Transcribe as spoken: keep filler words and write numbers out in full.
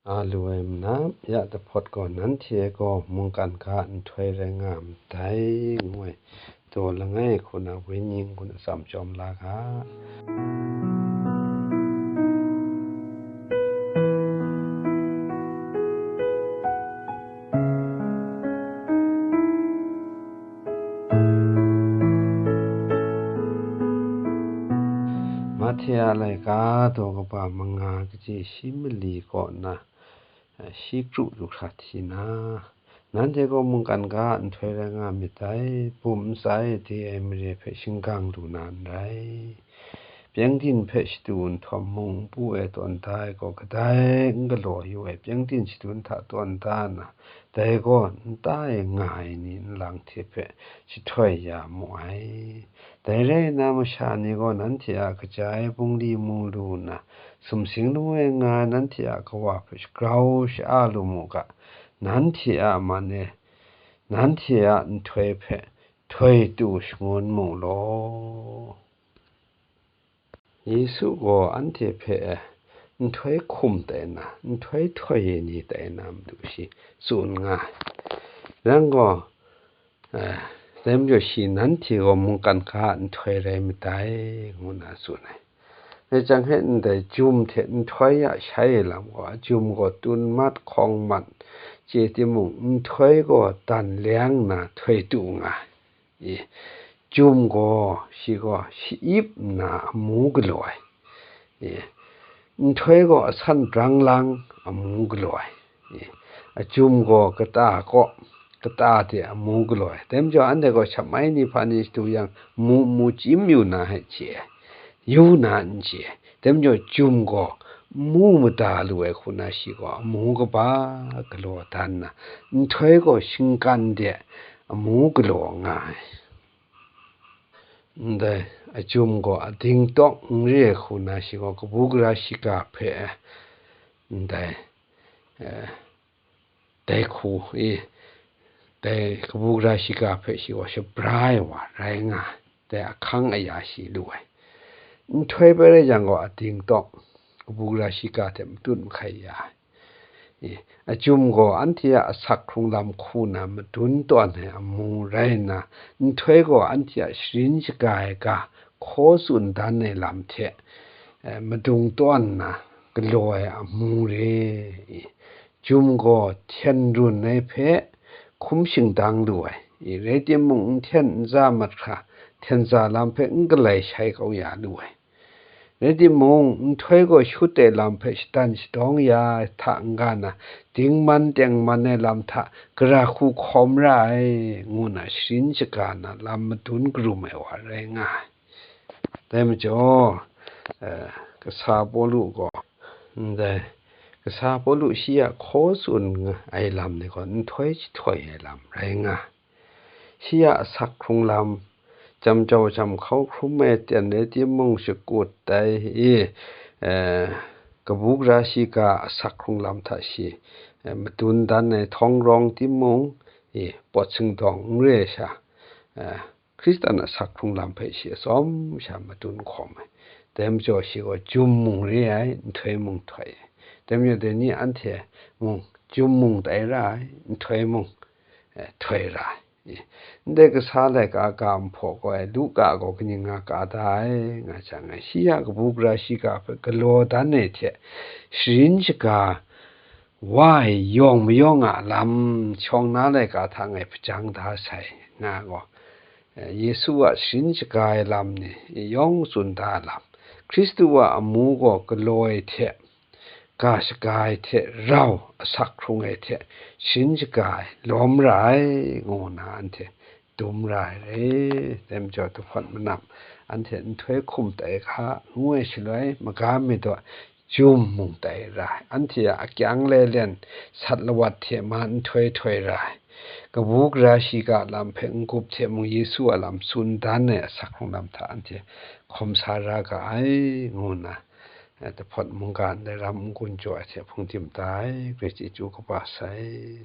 A lu ai manam, ya dahpawt gaw nanhte gaw mungkan ga nhtoi rai nga ndai, ngu ai daw langai hku na wenyi n-gun atsam chyawm la ga. Mahte a laika daw kaba manga kaji shi mali kaw na, shi kru lu hkra hti na, nanhte gaw mungkan ga nhtoi rai nga myit dai, bum ntsa e de ai mare hpe shingkang lu na n rai. Pyengdin hpe shadu nhtawm mung npu e tawn da ai gaw kadai n galaw yu ai, pyengdin shadun hta tawn da na, dai gaw nta e nga ai ni nlang hte hpe jahtoi ya mu ai. Dai rai nna, masha ni gaw nanhte a kaja ai bungli mu lu nna, sumsing lamu e nga ai nanhte a kawa hpe shagrau sha-a lu mu ga, nanhte a man e nanhte a nhtoi hpe htoi tu shangun mu law. Yesu gaw anhte hpe nhtoi hkum tai na, nhtoi htoi ai ni tai na matu shi tsun nga ai. Nang gaw, eh, dai majaw shi nanhte gaw mungkan hka nhtoi rai myit dai, ngu na tsun ai. Dai jang he ndai jum hte nhtoi a shai ai lam gaw, jum gaw tun mat hkawng mat chye timung, nhtoi gaw dan leng nna htoi tu nga ai. I, jum gaw, shi gaw, shi-ip nna amu galaw ai. I, nhtoi gaw asan brang lang amu galaw ai. I, ajum gaw kata kaw, kata de amu galaw ai. Dai majaw, anhte gaw shamai ni hpa ni shadu yang, mu, mu chyim yu na he chye ai, yu na n chye ai. Dai majaw, jum gaw mu mada lu ai hku na shi gaw amu kaba galaw dan na, nhtoi gaw shinggan de amu galaw nga ai. Ndai ajum gaw ading tawng n re ai hku na shi gaw kabu gara shiga hpe, ndai, eh, dai hku i, dai kabu gara shiga hpe shi gaw shabra ai wa rai nga ai, dai ahkang aya shi lu ai. Nhtoi bai rai yang gaw, ading tawng kabu gara shiga hte matut mahkai ya ai. I, ajum gaw anhte a asak hkrung lam hku na madun tawn ai amu rai nna, nhtoi gaw anhte a sharin shaga ai ga hkaw tsun dan ai lam hte, eh, madung tawn nna galaw ai amu re. I, jum gaw hten run ai hpe hkum shingdang lu ai, i, rai timung, n hten n za mat hkra, hten za lam hpe n galai shai kau ya lu ai. Rai timung, nhtoi gaw shut ai lam hpe shadan shadawng ya ai hta n-ga na, dingman tengman ai lam hta gara hku hkawm ra ai, ngu na sharin shaga na lam madun karum ai wa rai nga ai. Dai majaw, eh, kasa Pawlu gaw, ndai, kasa Pawlu shi a hkaw tsun ai lam ni gaw nhtoi jahtoi ai lam rai nga ai. Shi a asak hkrung lam, jam jau jam hkau hkrum ai aten rai timung, shakut ai i, eh, kabu gara shiga asak hkrung lam hta shi, eh, madun dan ai htawng rawng timung, i, pawt singdawng n re ai sha, eh, Hkristan asak hkrung lam hpe shi atsawm sha madun hkawm ai. Dai majaw shi gaw jum mung re ai, nhtoi mung htoi ai. Dai majaw dai ni anhte mung jum mung tai ra ai, nhtoi mung, eh, htoi ra ai. I, ndai kasa laika ga nhpaw gaw ai, Luka gaw kaning nga ka da ai, nga jang ai, shi a kabu gara shiga hpe galaw dan ai hte, sharin shaga wa ai yawng mayawng a lam, shawng na laika hta ngai hpajang da sai, nga gaw, eh, Yesu a sharin shaga ai lam ni yawng tsun da ai lam, Hkristu a amu gaw galaw ai hte, ga shaga ai hte rau asak hkrung ai hte sharin shaga ai lawm ra ai, ngu na anhte dum ra ai re. Dai majaw, dahpawt manam, anhte nhtoi hkum tai hka, ngu ai shaloi, maga mi daw, jum mung tai ra ai. Anhte a akyang lelen sat lawat hte ma nhtoi htoi ra ai. Kabu gara shiga lam hpe n-gup hte mung, Yesu a lam tsun dan ai asak hkrung lam hta anhte hkawm sa ra ga ai, ngu nna, eh, dahpawt mungga ndai ram n-gun jaw ai hte hpung tim da ai, Karai chyeju kaba sai.